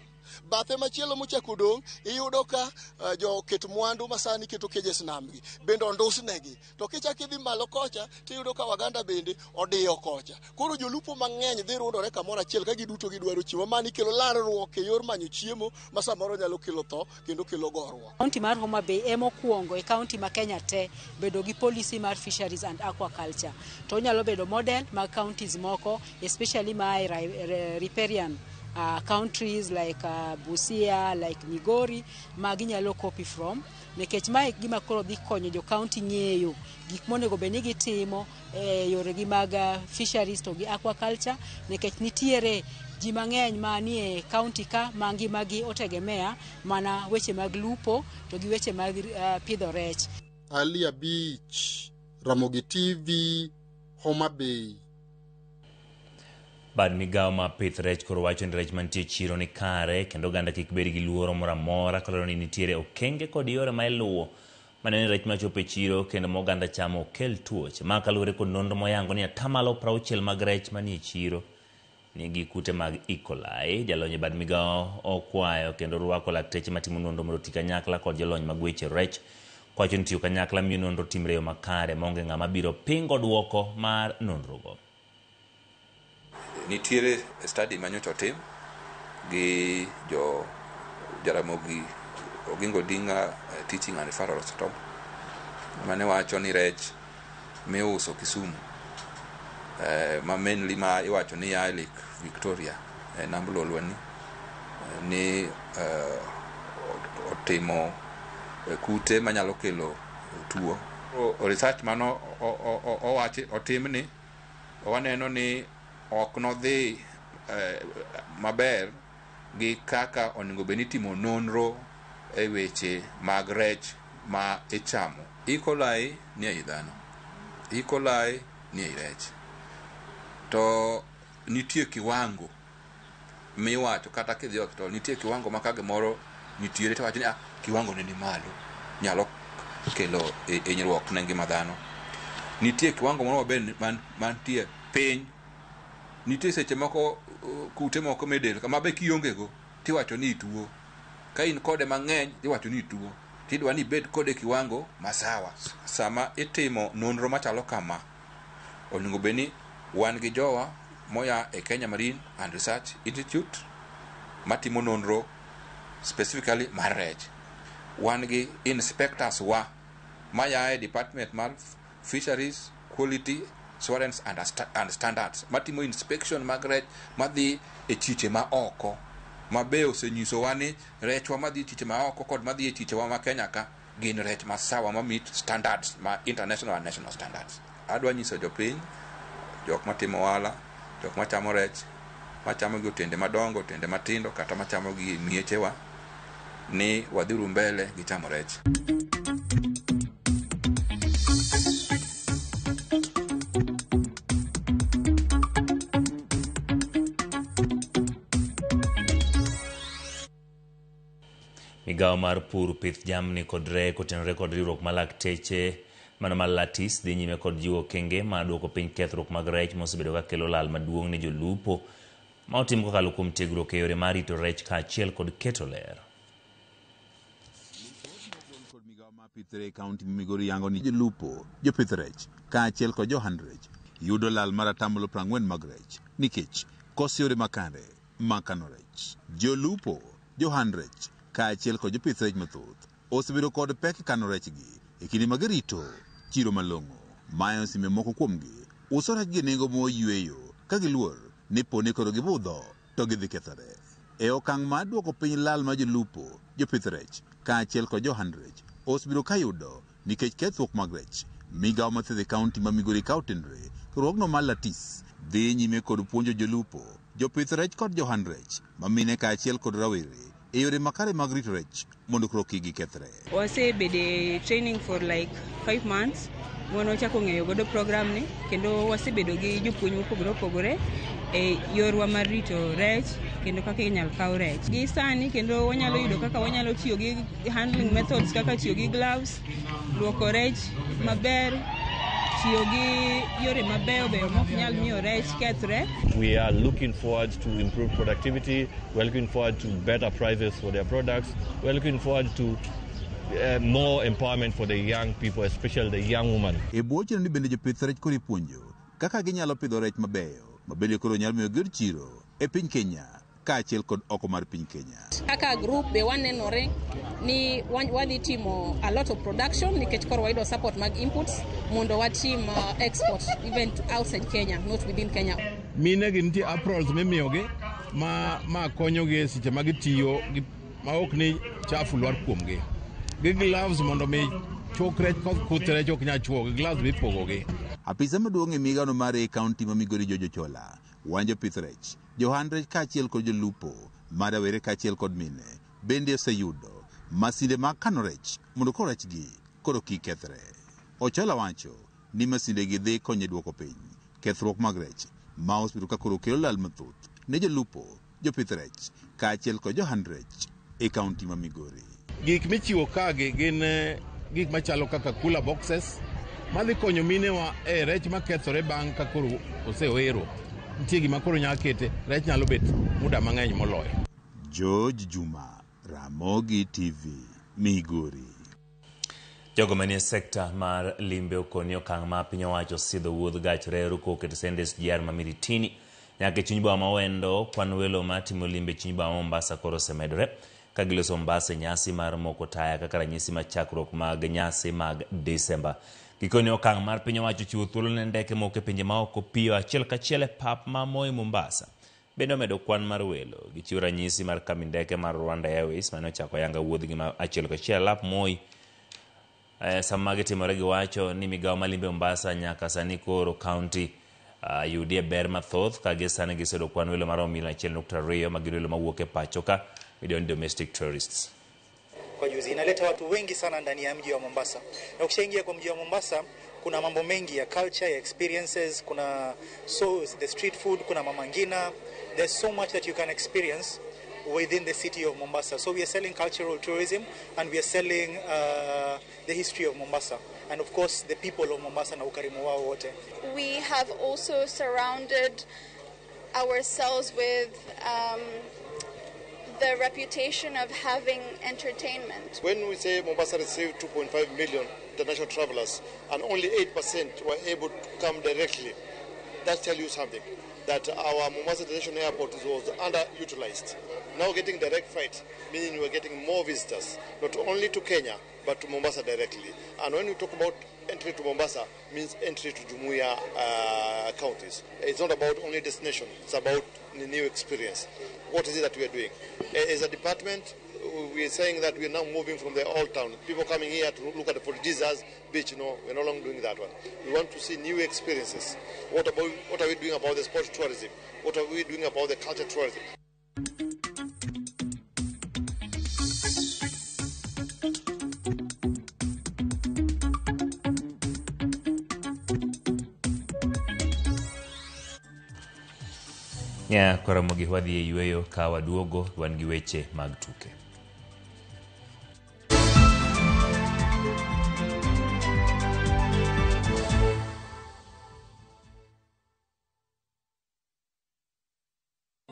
Bathe machielo mochako dong' iyudo ka joket mwandu masani keto cages namgi bende ondusnegi. To kichako idhi malo kocha tiyudo ka Waganda bende odiyo kocha. Koro jolupo mang'eny dhi rundore kamoro achiel ka giduto gidwaro chiemo. Mani kelo larruok e yor manyo chiemo ma samoro nyalo kelo tho kendo kelo goruok. Kaunti mar Homa Bay ema okwongo e kaunti ma Kenya te bedo gi policy mar fisheries and aquaculture. To onyalo bedo model mag counties moko, especially ma e riparian countries like Busia, like Migori, ma ginyalo copy from, nikech mae gima koro dhi konyo jo county ng'eyo gik monego bed ni gitimo e yoregi mag fisheries to gi aquaculture, nikech nitiere ji mang'eny manie county ka ma ngimagi otegemea mana weche mag lupo to gi weche mag pidho rech. Ali Abich, Ramogi TV, Homa Bay. Bad migawo mar pith rech koro wacho ni rech mantie e chiro ni kare kendo oganda kik bed gi luoro moro amora, kolero ni nitiere okenge kod yore ma iluwo maneno ni rech machopo e chiro kendo ma oganda chamo ok kel tuoche. Ma kaluwore kod nonro moyango ni 60% mag rech manie chiro nigi kute mag E. coli. Jalony e bad migawo okwayo kendo rwako lakteche matimo nonro mondo oti kanyakla kod jolony mag weche rech, kowacho ni tiyo kanyakla miyo nonro timre e yo makare maonge ng'ama biro pingo duoko mar nonrogo. Nitiere study manyocha otim gi jo Jaramogi Oginga Odinga Teaching and Referral Hospital mane wacho ni rech miuso Kisumu, ma mainly ma iwacho ni ya e Lake Victoria e namb Lolwe ni otimo kute manyalo kelo tuo. Research mano owachi otimni waneno ni ok nodhi maber gi kaka onego bed ni itimo nonro e weche mag rech ma ichamo. E. coli ni ei dhano, E. coli ni ei rech. To nitie kiwango miwacho kata kidhi e osiptal, nitie kiwango ma ka gimoro nitiere to iwacho ni ah, kiwango ne ni malo, nyalo kelo hinyruok ne ngima dhano. Nitie kiwango moro mabe mantie piny. Nitie seche moko kute moko me del ma be kionge go tiwacho ni ituo. Ka in kode mang'eny tiwacho ni ituo. Tidwa ni ibed kode e kiwango masawa. Sama itimo nonro machalo kama, onego bed ni wan gi jowa moya e Kenya Marine and Research Institute matimo nonro specifically mar rech. Wan gi inspectors wa maya e department mar Fisheries Quality Assurance and Standards matimo inspection mag rech madhi e chiche ma oko, ma be osenyisowa ni rechwa madhi e chiche ma oko kod madhi e chichewa ma Kenya ka gin rech masawa ma meet standards ma international and national standards. Adwa nyiso jopiny, jok matimo ohala, jok machamo rech machamo gi otende madongo, otende matindo, kata machamo gi miechewa, ni wadhiuru mbele gi chamo rech. Migawo mar pur, pith jamni kod rech kotenore kod riwruok mar lakteche mano mar Latis dhi nyime kod jiwo okenge mar duoko piny kethruok mag rech mosebedo ka kelo lal maduong' ne jolupo ma otim kokalo kuom tiegruok e yore mar rito rech kaachiel kod keto ler. Pith rech e kaunti ma Migori yango ni jolupo, jopith rech kaachiel kod johand rech yudo lal mar atamalo 40 mag rech nikech koso yore makare mag kano rech. Jolupo, johand rech kaachiel kod jopith rech mathoth osebedo kod pek e kano rechgi e kinde ma girito chiro malong'o. Mae osemiyo moko kuomgi uso rech gi nengo moyweyo ka giluor ni poni koro gibudho to gidhi kethore. E okang' mar duoko piny lal mar jolupo, jopith rech kaachiel kod johand rech osebedo ka yudo nikech kethruok mag rech. Migawo mar thieth e kaunti ma Migori ka otenore, riwruogno mar Latis dhi nyime kod puonjo jolupo, jopith rech kod johand rech ma mine kaachiel kod rawere e yore makare mag rito rech mondo koro kik gikethre. Wasebedo e training for like 5 months mwana wachako ng'eyo godo program ni kendo wasebedo gi jopuonj mopogore opogore e yorwa mar rito rech kendo kaka inyalo kaw rech. Gi sani kendo wanyalo yudo kaka wanyalo tiyo gi handling methods kaka tiyo gi gloves, luoko rech maber, tiyo gi yore mabeyo beyo mok nyal miyo rech kethre. We are looking forward to improved productivity. We are looking forward to better prices for their products. We are looking forward to more empowerment for the young people, especially the young women. E bwo chenro ni bende jopith rech koro ipuonjo kaka ginyalo pidho rech mabeyo mabende koro nyalo miyo giyud chiro e piny Kenya kaachiel kod oko mar piny Kenya. Kaka group be wanenore ni wadhi timo a lot of production nikech koro wayudo support mag inputs mondo watim export even to outside Kenya, not within Kenya. Mine gi nitie aprons mimiyogi ma konyogi e seche ma gitiyo ma ok ni chafu lwar kuomgi. Gi gloves mondo mi chok rech koth rech ok nyal chuogi, gloves mipogogi. Apisa maduong' e migawno mar e kaunti ma Migori George Ochola wanjo pith rech, johand rech kaachiel kod jolupo ma rawere kaachiel kod mine bende oseyudo masinde mag kano rech mondo koro rechgi koro kik kethre. Ochola wacho ni masinde gi dhi konyo e duoko piny kethruok mag rech ma osebedo ka koro kelo lal mathoth ne jolupo, jopith rech kaachiel kod johand rech e kaunti ma Migori. Gik michiwo kagi gin gik machalo kaka cooler boxes madhi konyo minewa e rech makethore bang' ka koro osewero. Nitie gima koro nyalo kete, rech nyalo bet muda mang'eny moloyo. George Juma, Ramogi TV, Migori. Jogo manie sekta mar limbe okoni okang' ma piny owacho sidho wuodh gach reru koketo sende SGR ma Miritini nyaka e chuny boma ma Wendo. Kwan welo matimo limbe e chuny boma ma Mombasa koro osemedore ka giloso Mombasa e nyasi mar moko taya kaka ranyisi mar chakruok mag nyasi mag Desemba. Gikone okang' mar piny owacho chiwo thuolo ne ndeke moko e pinje maoko piyo achiel kachiel e pap ma Moi Mombasa. Bende omedo kwan mar welo. Gichiwo ranyisi mar kambi ndeke mar Rwanda Airways mane ochako yanga wuodhgi ma achiel kachiel alap Moi. Sama gitimore giwacho ni migawo mar limbe Mombasa nyaka sani koro kaunti yudie ber mathoth ka gi sani giseyudo kwan welo maromo milion 1.2 ma gin welo mawuok e pacho ka midendo ni domestic tourists. Kwa juzi inaleta watu wengi sana ndani ya mji wa Mombasa, na ukishaingia kwa mji wa Mombasa kuna mambo mengi ya culture, ya experiences, kuna so the street food, kuna Mama Ngina, there's so much that you can experience within the city of Mombasa. So we are selling cultural tourism and we are selling the history of Mombasa and of course the people of Mombasa na ukarimu wao wote. We have also surrounded ourselves with the reputation of having entertainment. When we say Mombasa received 2.5 million international travelers and only 8% were able to come directly, that tells you something, that our Mombasa International Airport was underutilized. Now getting direct flight, meaning we are getting more visitors, not only to Kenya, but to Mombasa directly. And when we talk about entry to Mombasa, means entry to Jumuiya counties. It's not about only destination, it's about the new experience. What is it that we are doing? As a department, We are saying that we are now moving from the old town. People coming here to look at the Fort Jesus beach, no, we're no longer doing that one. We want to see new experiences. What are we doing about the sport tourism? What are we doing about the culture tourism? Nya koromogi wadhi e yweyo ka waduogo wan gi weche mag tuke.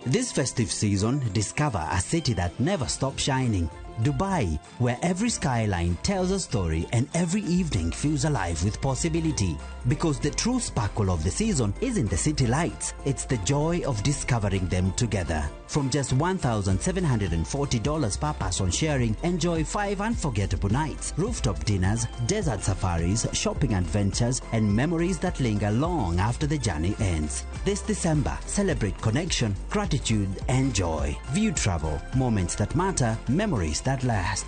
This festive season, discover a city that never stops shining. Dubai, where every skyline tells a story and every evening feels alive with possibility. Because the true sparkle of the season isn't the city lights, it's the joy of discovering them together. From just $1,740 per person sharing, enjoy 5 unforgettable nights, rooftop dinners, desert safaris, shopping adventures, and memories that linger long after the journey ends. This December, celebrate connection, gratitude, and joy. View travel, moments that matter, memories that last.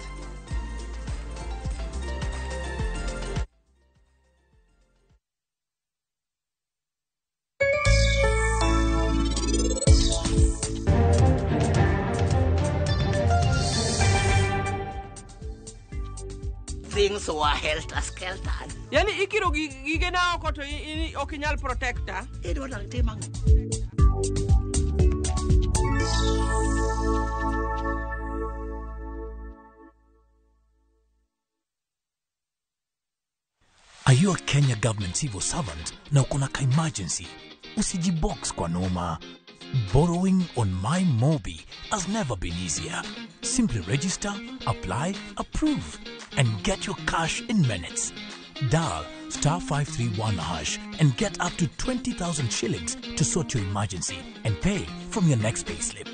Things were helter skelter. Yani ikiro gige na oko to ok inyal protecta. Idwa nang tim ang'o? Are you a Kenya government civil servant na uko na ka emergency? Usijibox kwa noma. Borrowing on MyMobi has never been easier. Simply register, apply, approve, and get your cash in minutes. Dial *531# and get up to 20,000 shillings to sort your emergency and pay from your next payslip.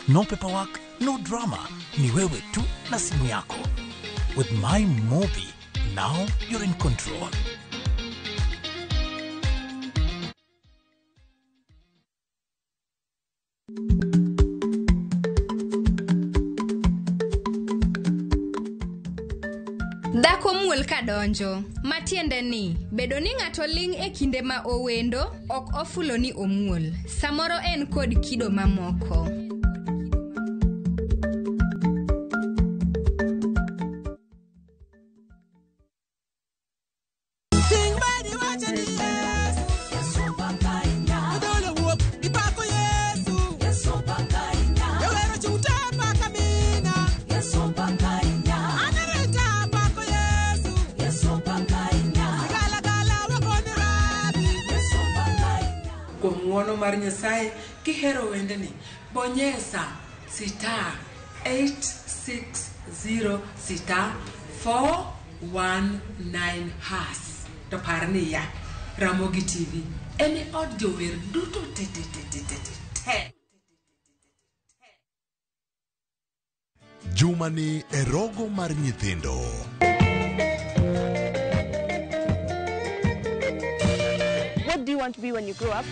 No paperwork, no drama. Ni wewe tu na simu yako. With MyMobi, now you're in control. Dhako muol kadonjo, matiende ni bedo ni ng'ato ling' e kinde ma owendo ok ofulo ni omuol. Samoro en kod kido mamoko. Kuom ng'uono mar Nyasaye kihero wendni, bonyesa star 860 star 419 hash. To par niya, Ramogi TV en e od jower duto te te te te te te. Jumani e rogo mar nyithindo. What do you want to be when you grow up?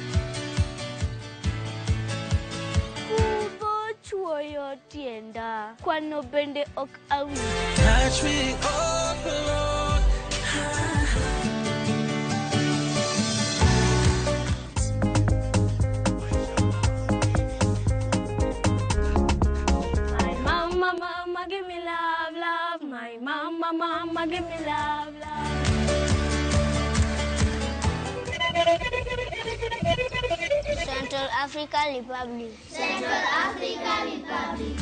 Kudho chuoyo tienda, kwano bende ok awinjo. Touch me up, Lord. My mama, mama, give me love, love. My mama, mama, give me love, love. Central Africa Republic. Central Africa Republic.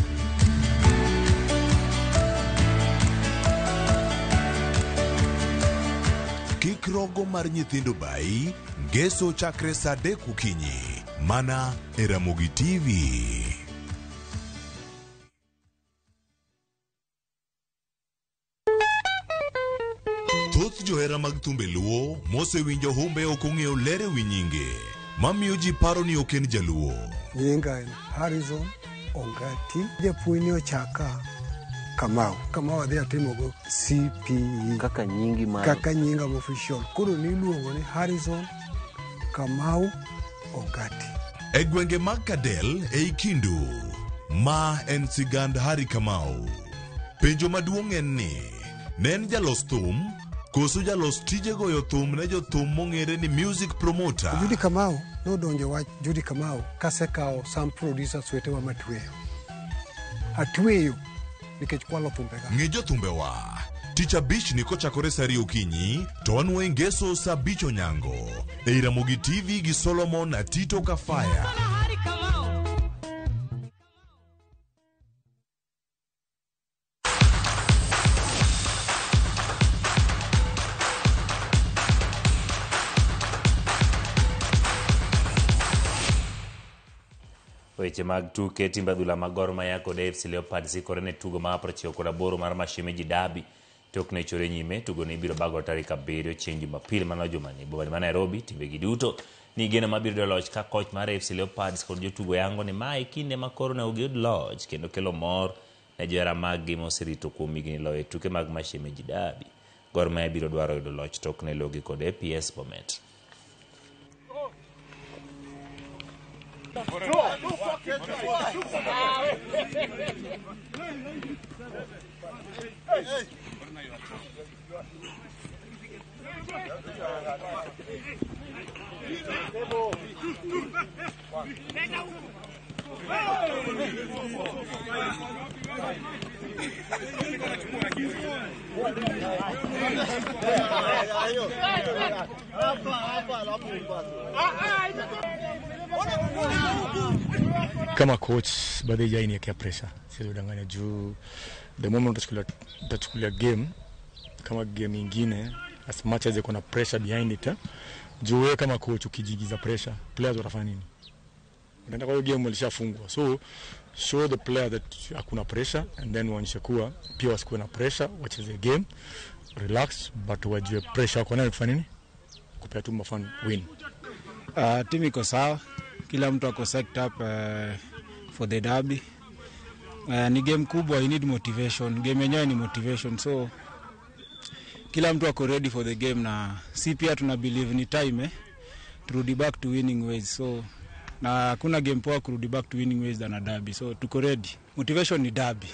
Kik rogo mar nyithindo bai, ngeso chakre saa 3 okinyi. Mana e Ramogi TV. Thoth johera mag thumbe Luo mosewinjo humbe ok ong'eyo lere wi nyinge, mamiyo ji paro ni ok en jaluo. Nyinga en Harrison Ongati. Japuonj ni ochaka Kamau. Kamau adhi atimogo CPE. Kaka nyingi mar Kaka nyinga official. Koro niluongo ni Harrison Kamau Ongati. E gwenge mag Kadel ei Kindu, Ma en sigand Harry Kamau. Penjo maduong' en ni, ne en jalos thum koso jalos tije goyo thum ne jothum mong'ere ni music promoter? Judy Kamau nodonjo wach Judy Kamau kasekawo some producers wetewa matweyo. Atweyo nikech kwalo thumbega. Ng'e jothumbewa. Tich abich ni kochakore saa ariyo okinyi to wanwoe ngeso saa abich onyango ei Ramogi TV gi Solomon Atito Kafaya. Weche mag tuke timbe adhula mag Gor Mahia kod AFC Leopards ikore ne tugo mar 98 mar Mashemeji Derby. Tok ne chore nyime, tugo ni ibiro bago tarik 7 chieng' Jumapil mano jumani. Boma ma Nairobi, timbe gi duto ni geno mabiro yudo loch ka koch mar AFC Leopards kod jotugo yango ni mae kinde ma koro ne giyud loch kendo kelo mor ne johera mag-gi moserito kuom higni loyo e tuke mag Mashemeji Derby. Gor Mahia biro dwaro yudo loch tok ne logi kod APS Bomet. Kama coach baadhi ya haijaniwekea pressure, siwezi kudanganya juu the moment utachukulia game kama game ingine, as much as iko na pressure behind it, juu wewe kama coach ukijigiza pressure, players watafanya nini? Unaenda kwa hiyo game walishafungwa, so show the player that hakuna pressure and then waonyeshe kuwa pia wasikuwe na pressure, wacheze game relax, but wajue pressure wako nayo kufanya nini, kupea tu mafan win. Timu iko sawa, kila mtu ako set up for the derby. Ni game kubwa, you need motivation. Game yenyewe ni motivation, so kila mtu ako ready for the game, na si pia tuna believe ni time turudi back to winning ways, so na hakuna game poa kurudi back to winning ways than a derby, so tuko ready. Motivation ni derby.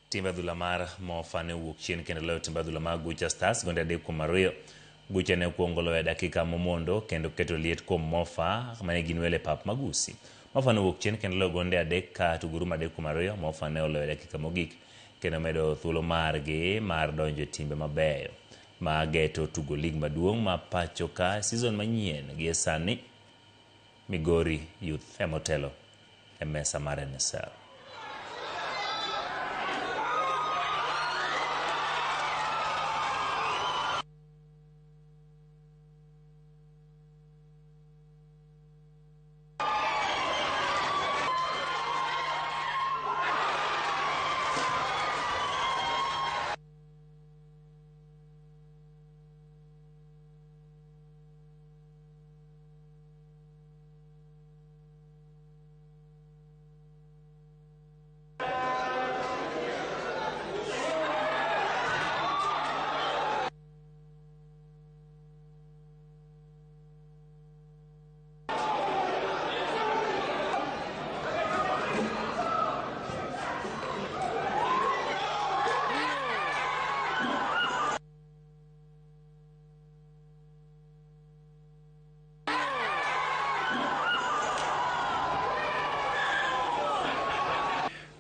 Timbe adhula mar Mofa ne owuok chien kendo loyo timbe adhula mar Gucha Stars gonde 3-2. Gucha ne okuongo loyo e dakika momondo kendo keto liet kuom Mofa mane gin wele pap Magusi. Mofa ne owuok chien kendo loyo gonde 3 ka tugo rumo 3-2. Mofa ne oloyo e dakika mogik kendo medo thuolo margi mar donjo e timbe mabeyo ma geto tugo lig maduong' ma pacho ka season manyien. Gie sani Migori Youth emotelo e mesa mar NSL.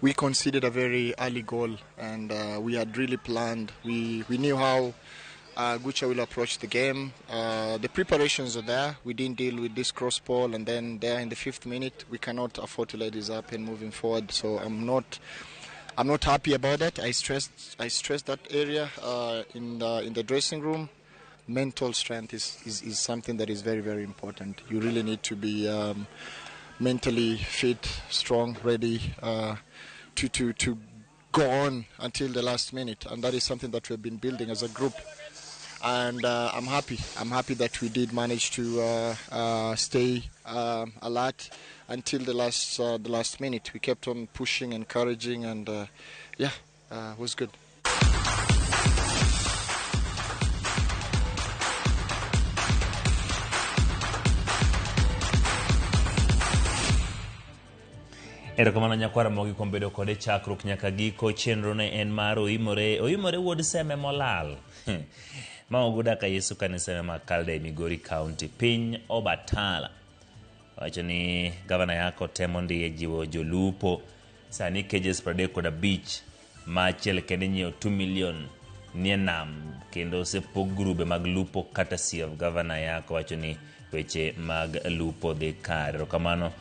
We conceded a very early goal, and we had really planned. We knew how Gucha will approach the game. The preparations are there. We didn't deal with this cross ball, and then there in the 5th minute, we cannot afford to let this happen moving forward. So I'm not happy about that. I stressed that area in the dressing room. Mental strength is something that is very, very important. You really need to be mentally fit, strong, ready to go on until the last minute, and that is something that we've been building as a group. And I'm happy. I'm happy that we did manage to stay alert until the last minute. We kept on pushing, encouraging, and it was good. Erokamano nyakwar Ramogi kuom bedo kode chakruok nyaka giko. Chenro ne en mar Oimore, Oimore wuod Seme molal. Ma oguda ka Yesu kanisa ma Kalde Migori County, piny Obatala. Wacho ni gavana yako temo ndiye jiwo jolupo sani cages 35 ma achiel kende nyiewo 2 million nie nam kendo osepog grube mag lupo courtesy of gavana yako wacho ni weche mag lupo dhi kare. Erokamano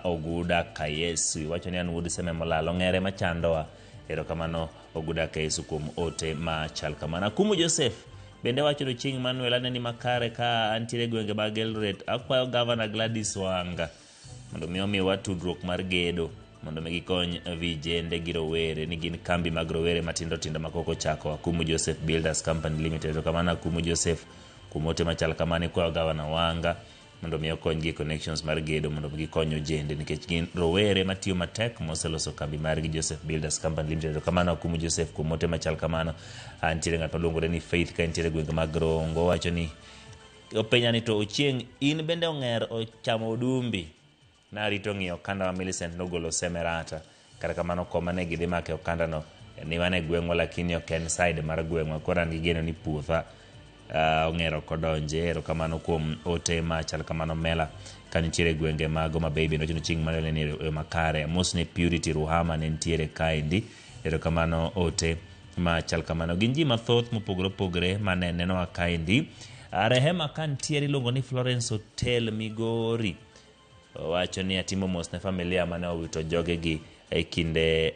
Oguda Kayesu wacho ni an wuod Seme molal ong'ere machandowa. Erokamano Oguda Kayesu kuom ote machal kamano. Akumu Joseph bende wacho ni Chieng' Manuel aneni makare ka antiere e gwenge mag Eldoret. Akwayo gavana Gladys Wanga mondo mi omiwa tudruok mar gedo mondo mi gikony vijende gi rowere ni gin kambi mag rowere matindo tindo ma kok ochako Akumu Joseph Builders Company Limited. Erokamano Akumu Joseph kuom ote machal kamano. Ikwayo gavana Wanga mondo mi okonygi e connections mar gedo mondo mi gikony ojende nikech gin rowere matiyo matek moseloso kambi margi Joseph Builders Company Limited. Erokamano Akumu Joseph kuom ote machal kamano. Nitiere ng'at maluongore ni Faith ka entiere e gwenge mag Rongo owacho ni openja ni to Ochieng' in bende ong'er ochamo odumbi Narito ng'iyo okanda ma Millicent nogolo Semerata. Kata kamano koma ne gidhi make okandano ni mana e gweng'wa lakini ok en side mar gweng'wa. Koro an gi geno ni puotha ong'er ok odonje. Erokamano kuom ote machal kamano Mela ka nitiere e gwenge mag Homa Bay bende wacho ni chieng' mane ni e yo makare. Amos ne Purity Ruhama ne nitiere kaendi. Erokamano ote machal kamano. Gin ji mathoth mopogore opogore mane nenowa kaendi. Rehema ka nitiere iluongo ni Florence Hotel Migori. Owacho ni atimo mos ne familia mane owito jogegi e kinde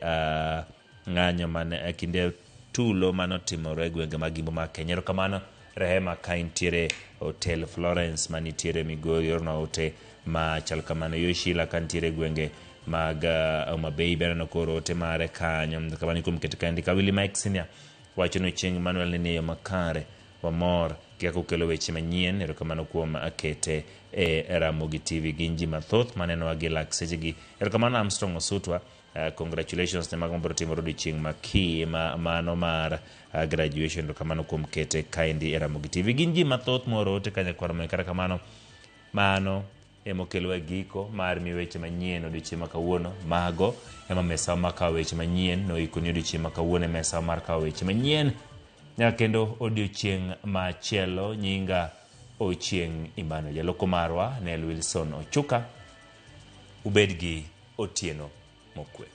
ng'anyo mane e kinde tulo mane otimore e gwenge mag Imbo mar Kenya. Erokamano Rehema ka intiere Hotel Florence manitiere Migori ornwa ote machal kamano. Yoshila ka nitiere e gwenge mag Homa Bay be aneno koro ote mare kanyo. Erokamano kuom keto kaendi. Kawili Mike Senior wacho ni Ochieng' Emmanuel ne nie yo makare. Wamor gi kaka ukelo weche manyien. Erokamano kuom kete e Ramogi TV. Gin ji mathoth manenowa gi lak sechegi. Erokamano Armstrong Osutwa. Congratulations ne mago mabiro timore odiochieng' ma ki ma mano mar graduation. Erokamano kuom kete kaendi e Ramogi TV. Gin ji mathoth mooro ote ka nyakwar Ramogi. Kata kamano mano emokelowa e giko mar mi weche manyien odiochieng' ma kawuono. Mago ema mesawa mar kawo weche manyien noikoni odiochieng' ma kawuono e mesawa mar kawo weche manyien. Nyaka kendo odiochieng' machielo nyinga Ochieng' Emmanuel. Jaloko marwa Nel Wilson Ochuka. Ubed gi otieno mokwe.